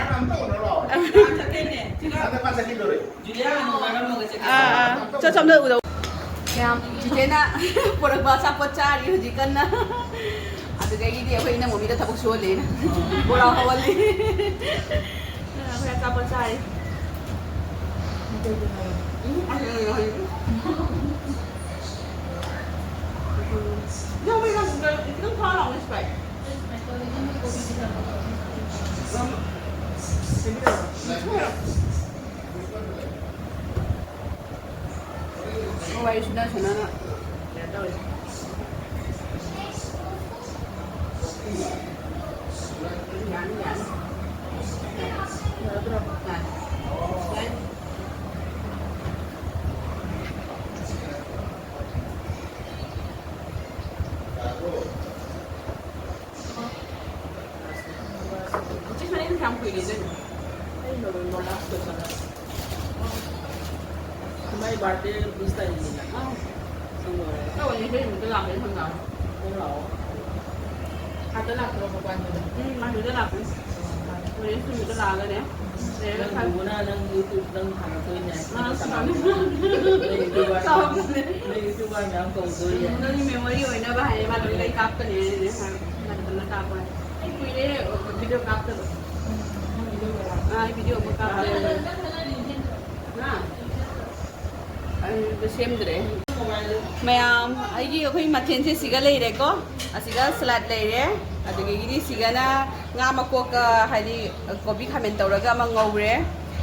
ꯑꯥ, ꯑꯥ꯫ ꯆꯣ, ꯁꯣꯝꯗ ꯎꯗꯧ꯫ ꯃꯌꯥꯝ, ꯆꯤꯆꯦꯅ ꯄꯨꯔꯛꯄ ꯑꯆꯥꯄꯣꯠ ꯆꯥꯔꯤ ꯍꯧꯖꯤꯛ ꯀꯟꯅ꯫ ꯑꯗꯨꯗꯒꯤꯗꯤ ꯑꯩꯈꯣꯏ ꯏꯅꯝꯃ ꯃꯤꯗ ꯊꯕꯛ ꯁꯨꯍꯜꯂꯦꯅ ꯕꯣꯔꯥ ꯍꯧꯍꯜꯂꯤ꯫ ꯑꯩꯈꯣꯏ ꯑꯆꯥꯄꯣꯠ ꯆꯥꯔꯤ꯫ ꯋꯥꯔꯤ ꯁꯨꯅ ꯁꯨꯅꯅ ꯀꯩꯅꯣ ꯇꯧꯔꯤ꯫ ꯌꯥꯅꯤ, ꯌꯥꯅꯤ꯫ ꯌꯥꯔꯗ꯭ꯔꯣ? ꯌꯥꯅꯤ꯫ ꯌꯥꯅꯤ꯫ ꯑꯩ ꯕꯥꯔꯗꯦ ꯋꯤꯁ ꯇꯧꯔꯤꯅꯤꯅ꯫ ꯑꯥ꯫ ꯈꯪꯕ꯭ꯔꯥ? ꯇꯧꯕꯅꯤ, ꯑꯩꯈꯣꯏ ꯌꯨꯝꯗ ꯂꯥꯛꯄꯅꯤ ꯈꯪꯉꯕ꯫ ꯑꯗꯨꯝ ꯂꯥꯛꯑꯣ꯫ ꯑꯥꯗ ꯂꯥꯛꯄ꯭ꯔꯣ, ꯃꯄꯥꯟꯗ? ꯎꯝ, ꯃꯥ ꯌꯨꯝꯗ ꯂꯥꯛꯄꯅꯤ꯫ ꯍꯣꯔꯦꯟ ꯁ꯭ꯀꯨꯜꯗ ꯂꯥꯛꯑꯒꯅꯦ, ꯂꯩꯔꯒ ꯅꯪ ꯊꯥ- ꯎꯕꯅ ꯅꯪ YouTube ꯅꯪ ꯊꯥꯒꯠꯇꯣꯏꯅꯦ꯫ ꯃꯥ ꯅꯪ ꯁꯥꯎꯔꯛꯀꯅꯤ꯫ ꯅꯪ YouTuber ꯃꯌꯥꯝ, ꯆꯥꯎꯕꯅꯦ꯫ ꯅꯪ YouTuber ꯃꯌꯥꯝ ꯀꯧꯗꯣꯏꯅꯦ꯫ ꯅꯪꯒꯤ memory ꯑꯣꯏꯅꯕ ꯍꯥꯏꯌꯦ, ꯃꯥ ꯂꯣꯏ ꯂꯩ ꯀꯥꯞꯀꯅꯤ ꯍꯥꯏꯅꯅꯦ, ꯃꯥ ꯃꯇꯝꯗ ꯀꯥꯞꯄ ꯍꯥꯏ꯫ ꯑꯩ ꯀꯨꯏꯔꯦ video ꯀꯥꯞꯇꯕ꯫ ꯑꯥ, video ꯑꯃ ꯀꯥꯞꯄꯦ꯫ ꯍꯥ? ꯑꯗꯨ ꯁꯦꯝꯗ꯭ꯔꯦ꯫ ꯃꯌꯥꯝ, ꯑꯩꯒꯤ, ꯑꯩꯈꯣꯏ ꯃꯊꯦꯜꯁꯦ ꯁꯤꯒ ꯂꯩꯔꯦꯀꯣ꯫ ꯑꯁꯤꯒ salad ꯂꯩꯔꯦ꯫ ꯑꯗꯨꯗꯒꯤꯗꯤ ꯁꯤꯒꯅ ꯉꯥ ꯃꯀꯣꯛꯀ, ꯍꯥꯏꯗꯤ ꯀꯣꯕꯤ ꯈꯥꯃꯦꯟ ꯇꯧꯔꯒ ꯑꯃ ꯉꯧꯔꯦ꯫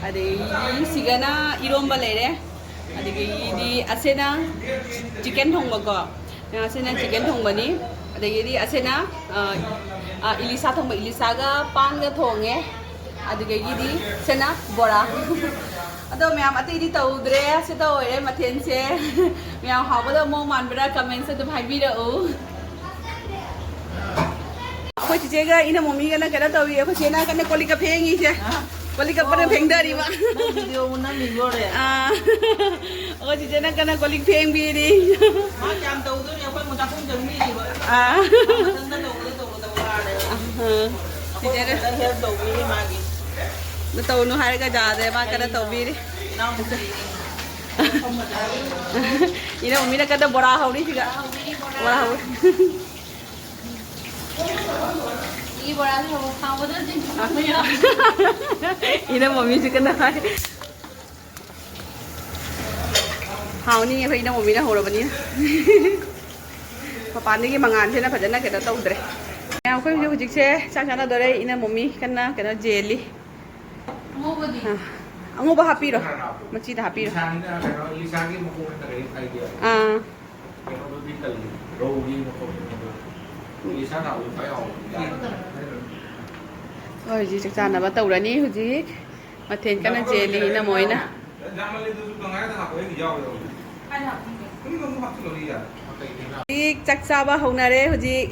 ꯑꯗꯒꯤꯗꯤ ꯁꯤꯒꯅ ꯏꯔꯣꯝꯕ ꯂꯩꯔꯦ꯫ ꯑꯗꯒꯤꯗꯤ ꯑꯁꯤꯅ chicken ꯊꯣꯡꯕꯀꯣ꯫ ꯑꯁꯤꯅ chicken ꯊꯣꯡꯕꯅꯤ꯫ ꯑꯗꯒꯤꯗꯤ ꯑꯁꯤꯅ, ꯑ, ꯑ, ꯏꯂꯤꯁꯥ ꯊꯣꯡꯕ, ꯏꯂꯤꯁꯥꯒ ꯄꯥꯟꯒ ꯊꯣꯡꯉꯦ꯫ ꯑꯗꯨꯗꯒꯤꯗꯤ ꯁꯤꯅ ꯕꯣꯔꯥ꯫ ꯑꯗꯣ ꯃꯌꯥꯝ ꯑꯇꯩꯗꯤ ꯇꯧꯗ꯭ꯔꯦ꯫ ꯁꯤ ꯇꯧꯔꯦ ꯃꯊꯦꯜꯁꯦ꯫ ꯃꯌꯥꯝ ꯍꯥꯎꯒꯗꯕ ꯃꯑꯣꯡ ꯃꯥꯟꯕ꯭ꯔꯥ? Comments ꯑꯗꯨꯝ ꯍꯥꯏꯕꯤꯔꯛꯎ꯫ ꯑꯩꯈꯣꯏ ꯆꯤꯆꯦꯒ ꯏꯅꯝꯃꯣꯃꯤꯒꯅ ꯀꯩꯅꯣ ꯇꯧꯔꯤ꯫ ꯑꯩꯈꯣꯏ ꯆꯦꯅ ꯀꯟꯅ ꯀꯣꯜ ꯂꯤꯛꯀ ꯐꯦꯡꯉꯤꯁꯦ꯫ ꯀꯣꯜ ꯂꯤꯛꯀ ꯀꯟꯅ ꯐꯦꯡꯗꯔꯤꯕ꯫ ꯅꯪ ꯚꯤꯗꯤꯑꯣ ꯅꯝꯃꯤ ꯂꯣꯏꯔꯦ꯫ ꯑꯥ꯫ ꯑꯩꯈꯣꯏ ꯆꯤꯆꯦꯅ ꯀꯟꯅ ꯀꯣꯜ ꯂꯤꯛ ꯐꯦꯡꯕꯤꯔꯤ꯫ ꯃꯥ ꯀꯌꯥꯝ ꯇꯧꯗꯣꯔꯤ? ꯑꯩꯈꯣꯏ ꯃꯣ ꯆꯥꯛꯈꯨꯝ ꯆꯪꯕꯤꯔꯤꯕ꯫ ꯑꯥ꯫ ꯃꯥ ꯃꯊꯟꯇ ꯇꯧꯕꯗ ꯇꯧꯕꯗ ꯋꯥꯔꯦꯕ꯫ ꯑꯍ꯫ ꯑꯩꯈꯣꯏ ꯆꯤꯆꯦꯅ ꯐꯖꯅ help ꯇꯧꯕꯤꯔꯤ ꯃꯥꯒꯤ꯫ ꯑꯗꯨ ꯇꯧꯅꯨ ꯍꯥꯏꯔꯒ ꯌꯥꯗ꯭ꯔꯦ, ꯃꯥ ꯀꯟꯅ ꯇꯧꯕꯤꯔꯤ꯫ ꯏꯅꯥꯎꯅꯨꯄꯤ꯫ ꯏꯅꯝꯃꯣꯃꯤꯅ ꯀꯟꯅ ꯕꯣꯔꯥ ꯍꯧꯔꯤ ꯁꯤꯗ꯫ ꯕꯣꯔꯥ ꯍꯧꯔꯤ꯫ ꯁꯤꯒꯤ ꯕꯣꯔꯥꯁꯦ ꯍꯧꯕ ꯍꯥꯎꯕꯗ ꯆꯤꯡꯊꯣꯛꯄ ꯌꯥꯎ꯫ ꯏꯅꯝꯃꯣꯃꯤꯁꯨ ꯀꯟꯅ ꯍꯥꯏ꯫ ꯍꯥꯎꯅꯤ, ꯑꯩꯈꯣꯏ ꯏꯅꯝꯃꯣꯃꯤꯅ ꯍꯧꯔꯕꯅꯤꯅ꯫ ꯃꯄꯥꯟꯗꯒꯤ ꯃꯉꯥꯜꯁꯤꯅ ꯐꯖꯅ ꯀꯩꯅꯣ ꯇꯧꯗ꯭ꯔꯦ꯫ ꯑꯩꯈꯣꯏ ꯍꯧꯖꯤꯛ, ꯍꯧꯖꯤꯛꯁꯦ ꯆꯥꯛ ꯆꯥꯅꯗꯣꯔꯦ꯫ ꯏꯅꯝꯃꯣꯃꯤ ꯀꯟꯅ ꯀꯩꯅꯣ ꯌꯦꯜꯂꯤ꯫ ꯑꯉꯧꯕꯗꯤ? ꯑ, ꯑꯉꯧꯕ ꯍꯥꯞꯄꯤꯔꯣ, ꯃꯆꯤꯗ ꯍꯥꯞꯄꯤꯔꯣ꯫ ꯏꯁꯥꯅꯤꯅ ꯀꯩꯅꯣ, ꯏꯁꯥꯒꯤ ꯃꯈꯣꯡ ꯅꯠꯇ꯭ꯔꯒꯗꯤ ꯐꯩꯗꯦ꯫ ꯑꯥ꯫ ꯀꯩꯅꯣꯗꯨꯗꯤ ꯇꯜꯂꯤ, ꯔꯧꯒꯤ ꯃꯈꯣꯡ꯫ ꯏꯁꯥ ꯊꯥꯎꯗꯨ ꯈ꯭ꯋꯥꯏ ꯍꯥꯎꯕ꯫ ꯍꯣꯏ, ꯍꯧꯖꯤꯛ ꯆꯥꯛ ꯆꯥꯅꯕ ꯇꯧꯔꯅꯤ꯫ ꯍꯧꯖꯤꯛ ꯃꯊꯦꯜ ꯀꯟꯅ ꯆꯦꯜꯂꯤ ꯏꯅꯝꯃ ꯍꯣꯏꯅ꯫ ꯍꯧꯖꯤꯛ ꯆꯥꯛ ꯆꯥꯕ ꯍꯧꯅꯔꯦ ꯍꯧꯖꯤꯛ꯫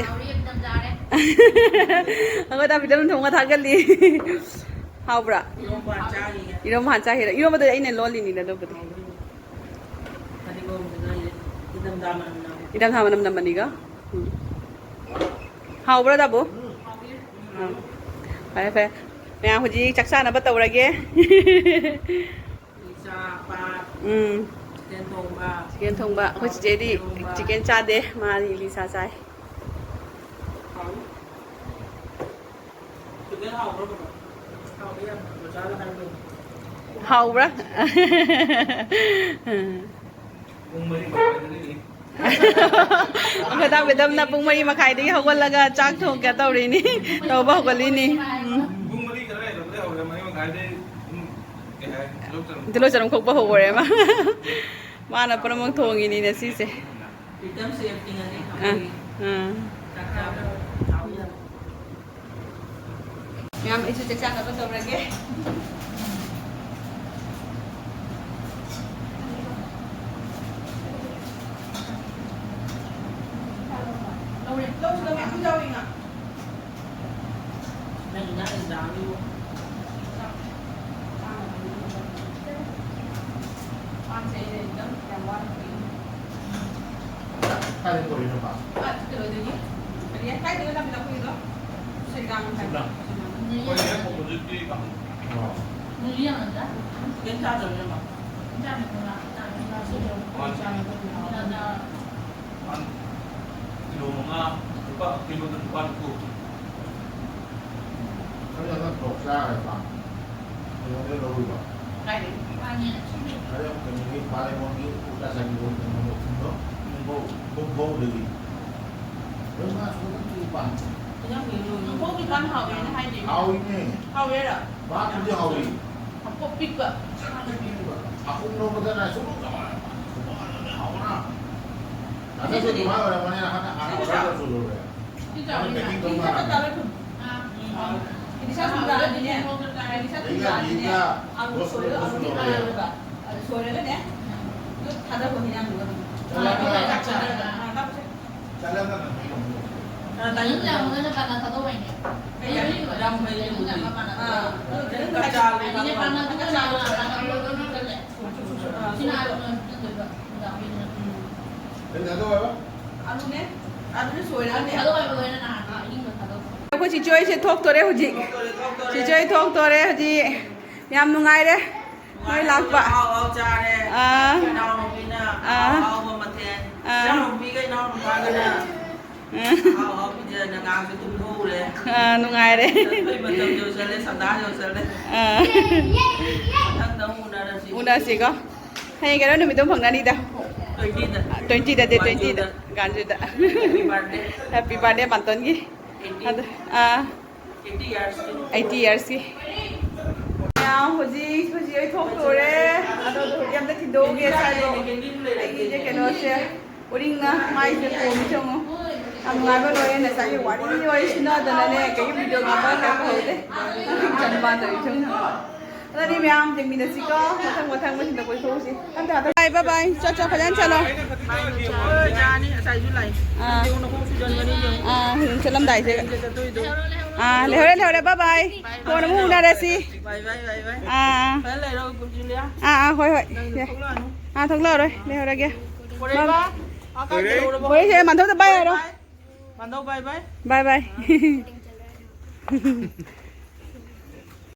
ꯑꯩꯈꯣꯏ ꯇꯥꯕꯤꯗ ꯑꯗꯨꯝ ꯊꯣꯡꯉ ꯊꯥꯒꯠꯂꯤ꯫ ꯍꯥꯎꯕ꯭ꯔꯥ? ꯏꯔꯣꯝꯕ ꯍꯥꯟ ꯆꯥꯈꯤꯒꯦ꯫ ꯏꯔꯣꯝꯕ ꯍꯥꯟ ꯆꯥꯈꯤꯔ? ꯏꯔꯣꯝꯕꯗꯨꯗꯤ ꯑꯩꯅ ꯂꯣꯜꯂꯤꯅꯤꯗ ꯑꯗꯨꯕꯨꯗꯤ꯫ ꯐꯗꯤꯒꯣꯝꯗꯨꯅ ꯏꯪꯊꯝꯊꯥ ꯃꯅꯝ ꯅꯝꯃꯦ꯫ ꯏꯪꯊꯝꯊꯥ ꯃꯅꯝ ꯅꯝꯕꯅꯤꯒ꯫ ꯎꯝ꯫ ꯍꯥꯎꯕ꯭ꯔꯥ, ꯗꯥꯕꯨ? ꯎꯝ, ꯍꯥꯎꯕꯤꯔꯦ꯫ ꯎꯝ꯫ ꯐꯔꯦ, ꯐꯔꯦ꯫ ꯃꯌꯥꯝ ꯍꯧꯖꯤꯛ ꯆꯥꯛ ꯆꯥꯅꯕ ꯇꯧꯔꯒꯦ꯫ ꯏꯂꯤꯁꯥ, ꯄꯥꯠ, ꯎꯝ꯫ ꯆꯤꯀꯟ ꯊꯣꯡꯕ꯫ ꯆꯤꯀꯟ ꯊꯣꯡꯕ꯫ ꯑꯩꯈꯣꯏ ꯆꯤꯆꯦꯗꯤ ꯏꯔꯣꯝꯕ꯫ ꯆꯤꯀꯟ ꯆꯥꯗꯦ, ꯃꯥꯗꯤ ꯏꯂꯤꯁꯥ ꯆꯥꯏ꯫ ꯍꯥꯎꯅꯤ꯫ ꯆꯤꯀꯟ ꯍꯥꯎꯕ꯭ꯔꯣ, ꯕꯕꯥ? ꯍꯥꯎꯋꯦ ꯌꯥꯝꯅ꯫ ꯕꯖꯥꯔꯗ ꯍꯥꯏꯕꯗꯣ꯫ ꯍꯥꯎꯕ꯭ꯔꯥ? ꯄꯨꯡ ꯃꯔꯤ ꯃꯈꯥꯏꯗꯅꯤ꯫ ꯑꯩꯈꯣꯏ ꯗꯥ ꯃꯦꯗꯝꯅ ꯄꯨꯡ ꯃꯔꯤ ꯃꯈꯥꯏꯗꯒꯤ ꯍꯧꯒꯠꯂꯒ ꯆꯥꯛ ꯊꯣꯡꯒꯦ ꯇꯧꯔꯤꯅꯤ꯫ ꯇꯧꯕ ꯍꯧꯒꯠꯂꯤꯅꯤ꯫ ꯎꯝ꯫ ꯄꯨꯡ ꯃꯔꯤ ꯈꯔ ꯍꯦꯜꯂꯛꯄꯗꯩ ꯍꯧꯔꯦ, ꯃꯔꯤ ꯃꯈꯥꯏꯗꯩ ꯑꯗꯨꯝ, ꯀꯩ ꯍꯥꯏ, ꯇꯤꯜꯍꯧ ꯆꯅꯝ꯫ ꯇꯤꯜꯍꯧ ꯆꯅꯝ ꯈꯣꯛꯄ ꯍꯧꯔꯦ ꯃꯥ꯫ ꯃꯥꯅ ꯄꯨꯝꯅꯃꯛ ꯊꯣꯡꯉꯤꯅꯤꯅꯦ ꯁꯤꯁꯦ꯫ ꯄ꯭ꯔꯤꯇꯝ ꯁꯦꯐꯇꯤ ꯉꯁꯤ ꯑꯥ, ꯊꯝꯕꯒꯤ ꯑꯥ꯫ ꯆꯥꯛ ꯆꯥꯕꯗ ꯍꯥꯎꯏ ꯌꯥꯝ꯫ ꯃꯌꯥꯝ, ꯑꯩꯁꯨ ꯆꯥꯛ ꯆꯥꯅꯕ ꯇꯧꯔꯒꯦ꯫ ꯂꯧꯔꯦ, ꯂꯧꯔꯦ, ꯂꯧꯔꯦ, ꯌꯥꯎꯔꯤ ꯉꯥ꯫ ꯅꯪ ꯉꯥ ꯑꯦꯟꯖꯥꯡꯒꯤꯕꯨ꯫ ꯄꯥꯟꯁꯦ ꯑꯩꯅ ꯈꯤꯇꯪ ꯌꯥꯝ ꯋꯥꯅ ꯄꯨꯏ꯫ ꯀꯥꯏꯗꯩ ꯄꯨꯔꯛꯏꯅꯣꯕ? ꯑꯥ, ꯀꯩꯅꯣꯗꯒꯤ꯫ ꯀꯔꯤ, ꯀꯥꯏꯗꯒꯤ ꯂꯝꯕꯤ ꯂꯥꯛꯄꯒꯤꯗꯣ? ꯁꯤꯒꯥꯡ ꯍꯥꯏꯕ꯫ ꯁꯤꯒꯥꯡ꯫ ꯁꯤꯒꯥꯡ꯫ ꯑꯣ꯫ ꯀꯩꯝ ꯆꯥꯗꯕꯅꯦꯕ꯫ ꯍꯣꯏ꯫ ꯀꯤꯂꯣ ꯃꯉꯥ, ꯂꯨꯄꯥ, ꯀꯤꯂꯣꯗ ꯂꯨꯄꯥ ꯅꯤꯐꯨ꯫ ꯑꯗꯨ ꯅꯪ ꯇꯣꯛ ꯆꯥꯔꯦꯀꯣ? ꯀꯩꯅꯣꯗꯩ ꯂꯧꯔꯨꯕ? ꯀꯥꯏꯗꯩ? ꯑꯗꯨ ꯀꯩꯅꯣꯒꯤ ꯄꯥꯂꯦꯝꯕꯝꯒꯤ ꯎ ꯆꯥ ꯆꯥꯕꯤꯗꯣ, ꯀꯩꯅꯣꯗꯣ, ꯈꯨꯟꯗꯣ, ꯄꯨꯡꯐꯧ, ꯄꯨꯡꯐꯧꯗꯒꯤ꯫ ꯑꯗꯨ ꯉꯥ ꯊꯣꯡꯕ ꯅꯠꯇꯦ, ꯄꯥꯟ꯫ ꯄꯨꯡꯐꯧꯒꯤ ꯄꯥꯟ ꯍꯥꯎꯋꯦꯅ ꯍꯥꯏꯗꯦ꯫ ꯍꯥꯎꯋꯤꯅꯦ꯫ ꯍꯥꯎꯋꯦꯔꯥ? ꯄꯥꯟꯗꯨꯗꯤ ꯍꯥꯎꯋꯤ꯫ ꯃꯄꯣꯛ ꯄꯤꯛꯄ꯫ ꯑꯍꯨꯝ ꯂꯧꯕꯗꯅ ꯁꯨꯝ ꯍꯥꯎꯕꯅ꯫ ꯇꯥꯗꯁꯨ ꯑꯗꯨꯃꯥꯏꯅ ꯑꯣꯏꯔꯝꯒꯅꯤ, ꯍꯥꯟꯅ, ꯍꯥꯟꯅ order ꯇꯧꯁꯜꯂꯨꯔꯦ꯫ ꯁꯤ ꯆꯥꯎꯋꯤ꯫ ꯄꯦꯀꯤꯡ ꯇꯧ ꯃꯥꯜꯂꯦ꯫ ꯑꯥ꯫ ꯏꯂꯤꯁꯥ ꯁꯨꯝ ꯂꯥꯛꯑꯗꯤꯅꯦ, ꯏꯂꯤꯁꯥ ꯁꯨꯝ ꯂꯥꯛꯑꯗꯤꯅꯦ, ꯑꯥꯂꯨ ꯁꯣꯏꯔꯒ, ꯑꯥꯂꯨ ꯊꯥꯔꯒ, ꯑꯗꯨ ꯁꯣꯏꯔꯒꯅꯦ, ꯑꯗꯨ ꯊꯥꯗꯈꯣ ꯍꯤꯟꯖꯥꯡꯗꯨꯒ ꯑꯗꯨꯝ꯫ ꯑꯣ, ꯂꯥꯛꯑꯣ, ꯂꯥꯛꯑꯣ꯫ ꯑꯥ, ꯂꯥꯛꯑꯣ꯫ ꯆꯠꯂꯒ ꯀꯩꯅꯣ ꯇꯧꯕꯗꯣ꯫ ꯑ, ꯇꯥꯏꯃꯤꯡ ꯌꯥꯝꯃꯒꯅ ꯄꯥꯟꯅ ꯊꯥꯗꯣꯛꯑꯣꯏꯅꯦ꯫ ꯀꯩ ꯍꯥꯏꯅꯤ? ꯌꯥꯝ ꯐꯩ꯫ ꯇꯥꯏꯃꯤꯡ ꯌꯥꯝꯃꯒꯅ ꯄꯥꯟꯅ ꯊꯥꯗꯣꯛꯑꯣꯏ꯫ ꯑꯥ, ꯑꯗꯨ ꯈꯤꯇꯪ ꯀꯆꯥ ꯂꯩꯕ꯫ ꯑꯗꯨꯅꯦ ꯄꯥꯟꯅ ꯊꯥꯗꯣꯛꯑꯣꯏ꯫ ꯑꯩꯈꯣꯏ ꯆꯤꯆꯦ ꯍꯣꯏꯁꯦ ꯊꯣꯛꯇꯣꯔꯦ ꯍꯧꯖꯤꯛ꯫ ꯆꯤꯆꯦ ꯍꯣꯏ ꯊꯣꯛꯇꯣꯔꯦ ꯍꯧꯖꯤꯛ꯫ ꯌꯥꯝ ꯅꯨꯡꯉꯥꯏꯔꯦ ꯃꯣꯏ ꯂꯥꯛꯄ꯫ ꯑꯍꯥꯎ ꯑꯍꯥꯎ ꯆꯥꯔꯦ꯫ ꯑꯥ꯫ ꯏꯅꯥꯎꯅꯨꯄꯤꯅ ꯑꯥ꯫ ꯑꯍꯥꯎ ꯑꯍꯥꯎꯕ ꯃꯊꯦꯜ꯫ ꯑꯥ꯫ ꯏꯅꯥꯎꯅꯨꯄꯤꯒ ꯏꯅꯥꯎꯅꯨꯄꯥꯒꯅ ꯑꯥ꯫ ꯑꯍꯥꯎ ꯑꯍꯥꯎ ꯄꯤꯖꯗꯅ ꯉꯥꯏꯍꯥꯛꯁꯨ ꯇꯨꯝꯊꯣꯛꯎꯔꯦ꯫ ꯑꯥ, ꯅꯨꯡꯉꯥꯏꯔꯦ꯫ ꯆꯠꯄꯩ ꯃꯇꯝ ꯌꯧꯁꯜꯂꯦ, ꯁꯟꯗꯥ ꯌꯧꯁꯜꯂꯦ꯫ ꯑꯥ꯫ ꯃꯊꯪꯗ ꯑꯃꯨꯛ ꯎꯅꯔꯁꯤ꯫ ꯎꯅꯁꯤꯀꯣ꯫ ꯍꯌꯦꯡ ꯀꯩꯅꯣ ꯅꯨꯃꯤꯠꯇꯣ ꯐꯪꯅꯅꯤꯗ꯫ Twenty ꯗ꯫ Twenty ꯗ, date twenty ꯗ꯫ ꯒꯥꯟꯖꯨꯗ꯫ Happy birthday꯫ Happy birthday, ꯃꯥꯟꯇꯣꯟꯒꯤ꯫ Eighty꯫ ꯑꯗ, ꯑꯥ꯫ Eighty years꯫ Eighty years ꯀꯤ꯫ ꯃꯌꯥꯝ ꯍꯧꯖꯤꯛ, ꯍꯧꯖꯤꯛ ꯑꯩ ꯊꯣꯛꯇꯣꯔꯦ꯫ ꯑꯗꯣ ꯍꯧꯖꯤꯛ ꯑꯝꯇ ꯊꯤꯟꯗꯣꯛꯎꯒꯦ ꯁ꯭ꯋꯥꯏꯗꯣ꯫ ꯑꯩꯒꯤꯁꯦ ꯀꯩꯅꯣꯁꯦ, ꯎꯔꯤꯡꯅ ꯃꯥꯏꯁꯦ ꯄꯣꯝꯃꯤ ꯌꯦꯡꯉꯣ꯫ ꯌꯥꯝ ꯅꯨꯡꯉꯥꯏꯕ ꯂꯣꯏꯔꯦ꯫ ꯉꯁꯥꯏꯒꯤ ꯋꯥꯔꯤ, ꯋꯥꯔꯤ ꯁꯤꯟꯅꯗꯅꯅꯦ, ꯀꯩꯒꯤ video ꯉꯥꯡꯕ ꯀꯩꯝ ꯍꯧꯗꯦ꯫ ꯏꯆꯟ ꯅꯨꯄꯥ ꯇꯧꯔꯤ ꯌꯦꯡꯉꯣ꯫ ꯑꯗꯨꯗꯤ ꯃꯌꯥꯝ ꯌꯦꯡꯃꯤꯟꯅꯁꯤꯀꯣ꯫ ꯃꯊꯪ ꯃꯊꯪ ꯃꯊꯪꯗ ꯀꯣꯏꯊꯣꯛꯎꯁꯤ꯫ ꯕꯥꯏ ꯕꯥꯏ ꯕꯥꯏ꯫ ꯆꯠ ꯆꯠ ꯐꯖꯅ ꯆꯠꯂꯣ꯫ ꯌꯥꯅꯤ, ꯉꯁꯥꯏꯁꯨ ꯂꯥꯛꯏ꯫ ꯑꯥ꯫ ꯅꯪ ꯌꯦꯡꯉꯨ ꯅꯈꯣꯡ ꯁꯨꯖꯟꯒꯅꯤ ꯌꯦꯡꯉꯨ꯫ ꯑꯥ, ꯍꯌꯦꯡ ꯆꯠꯂꯝꯗꯥꯏꯁꯦ꯫ ꯀꯩꯗ ꯆꯠꯇꯣꯏꯗꯣ? ꯑꯥ, ꯂꯩꯍꯧꯔꯦ, ꯂꯩꯍꯧꯔꯦ꯫ ꯕꯥꯏ ꯕꯥꯏ꯫ ꯀꯣꯟꯅ ꯑꯃꯨꯛ ꯎꯅꯔꯁꯤ꯫ ꯕꯥꯏ ꯕꯥꯏ, ꯕꯥꯏ ꯕꯥꯏ꯫ ꯑꯥ꯫ ꯐꯖꯅ ꯂꯩꯔꯣ, ꯖꯨꯂꯤꯌꯥ꯫ ꯑꯥ, ꯑꯥ, ꯍꯣꯏ, ꯍꯣꯏ꯫ ꯅꯪꯁꯨ ꯊꯣꯛꯂꯛꯑꯅꯨ꯫ ꯑꯥ, ꯊꯣꯛꯂꯛꯑꯔꯣꯏ, ꯂꯩꯍꯧꯔꯒꯦ꯫ ꯐꯣꯔꯦꯕ? ꯑꯥ, ꯀꯥꯏ ꯂꯩꯍꯧꯔꯕ? ꯍꯣꯏ, ꯁꯦ, ꯃꯥꯟꯊꯧꯗ ꯕꯥꯏ ꯍꯥꯏꯔꯣ꯫ ꯕꯥꯏ ꯕꯥꯏ꯫ ꯃꯥꯟꯊꯧ, ꯕꯥꯏ ꯕꯥꯏ꯫ ꯕꯥꯏ ꯕꯥꯏ꯫